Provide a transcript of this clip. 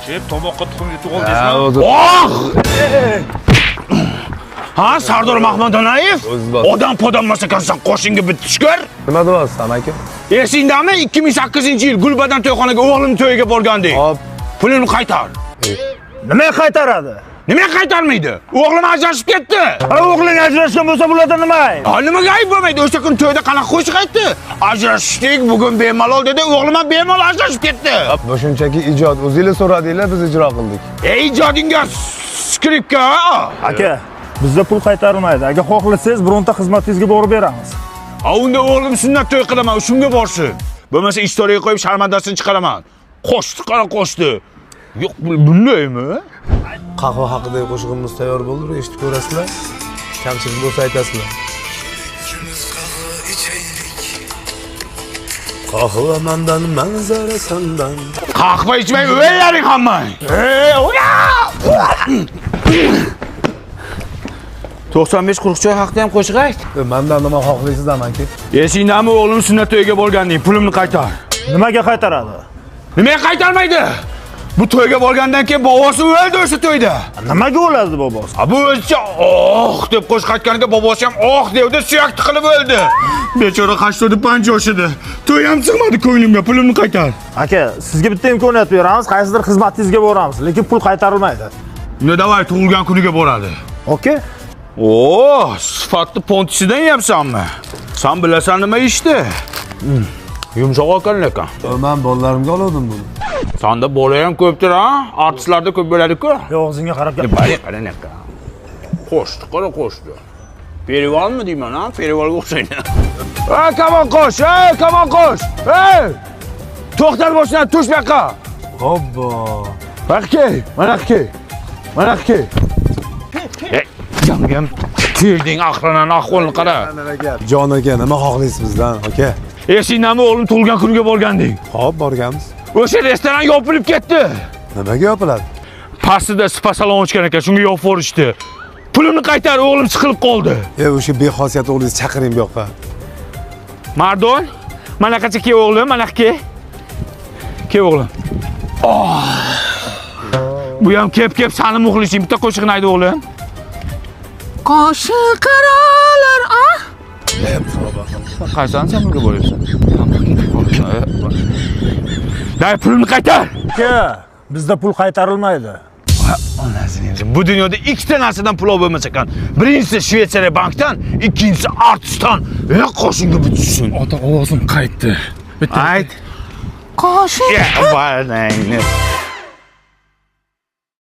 Chep tomoqqa tuxum yutib Ha, oldingizmi? o'zi. Oh! Ha, Sardor Mahmadanayev? O'ziz bos. Odam podanmas ekansan, qoshingga bitta tushkir. Nima deyapsiz, amaki? Esingdami 2008-yil Gulbadan to'yxonaga o'g'lim to'yiga borgandik. Hop. Pulini qaytar. Nima qaytaradi? Nimaga qaytarmaydi? O'g'lim ajrashib ketdi. Ha, o'g'ling ajrashgan bo'lsa bularda nima ayb? Ha, nimaga ayb bo'lmaydi? O'sha kun to'yda qanaqa qo'shiq aytdi? Ajrashdik, bugun bemalol dedi. O'g'lim ham bemalol ajrashib ketdi. Bu shunchaki ijod. O'zinglar so'radinglar, biz ijro qildik. Ey ijodingga skripka. Aka, bizda pul qaytarilmaydi. Agar xohlasangiz, bironta xizmatingizga borib beramiz. Ha, unda o'g'lim sunnat to'y qilaman, shunga borsin. Bo'lmasa istoriyaga qo'yib sharmandasini chiqaraman. Qo'shdi, qara qo'shdi. Yo'q, bundaymi? Qahva haqidagi qo'shig'imiz tayyor bo'ldi, bir eshitib ko'rasizlar. Kamchilik bo'lsa aytasizlar. Qahva mandan, manzara sandan. Qahva ichmay o'llaring hammang. Ey, ura! 95 quruq choy haqida ham qo'shiq ayt. Mandan nima xohlaysiz, amaki? Esingdami o'g'lim sunnat to'yiga borganding, pulimni qaytar. Nimaga qaytaradi? Nimaga qaytarmaydi? Bu to'yga borgandan keyin bobosi o'ldi o'sha to'yda. Nimaga o'ladi bobosi? Ha, bu o'zicha oh deb qo'shiq aytganiga bobosi ham oh devdi, suyak tiqilib o'ldi. Bechora 85 yoshida. To'y ham sig'madi ko'nglimga, pulimni qaytar. Aka, sizga bitta imkoniyat beramiz, qaysidir xizmatingizga boramiz, lekin pul qaytarilmaydi. Unda davay tug'ilgan kuniga boradi. Okey? Oo, sifatli pontisidan yeyapsanmi? San bilasan nima ishni? Yumshoq ekan lekin. Man bolalarimga oldim buni. Sanda bola ham ko'pdir, ha? Artistlarda ko'p bo'ladi-ku. Yo, og'zingga qarab gap. Bari qara naka. Qo'shdi, qara qo'shdi. Perivalmi deyman, ha? Perivalga o'xshaydi. Ey, kamon qo'sh, ey, kamon qo'sh. Ey! To'xtar boshdan tush bu yoqqa. Obbo. Mana kel, mana kel. Mana kel. Ey, jangam tegding ahronani ahvolini qara. Jon aka, nima xohlaysiz bizdan, aka? Esingdami o'g'lim tug'ilgan kuniga borganding? Hop, borganmiz. O'sha restoran yopilib ketdi. Nimaga yopiladi? Pastida spa salon ochgan ekan, shunga yopib yuborishdi. Pulimni qaytar, o'g'lim siqilib qoldi. E, o'sha bexosiyat o'g'lingizni chaqiring bu yoqqa. Mardon, manaqacha ke o'g'lim, manaqa ke. Ke o'g'lim. Oh. Bu ham kep-kep sani muxlising, bitta qo'shiqni ayt o'g'lim. Qoshi qaralar, a? Qaysan sen bunga bo'lyapsan? Day pulimni qaytar. Aka, bizda pul qaytarilmaydi. Onasini emsin. Bu dunyoda ikkita narsadan pul olib bo'lmas ekan. Birinchisi Shvetsariya bankdan, ikkinchisi artistdan. Ey, qoshingga bitsin. Ota ovozim qaytdi. Ayt. Qoshi. Ya, barangni.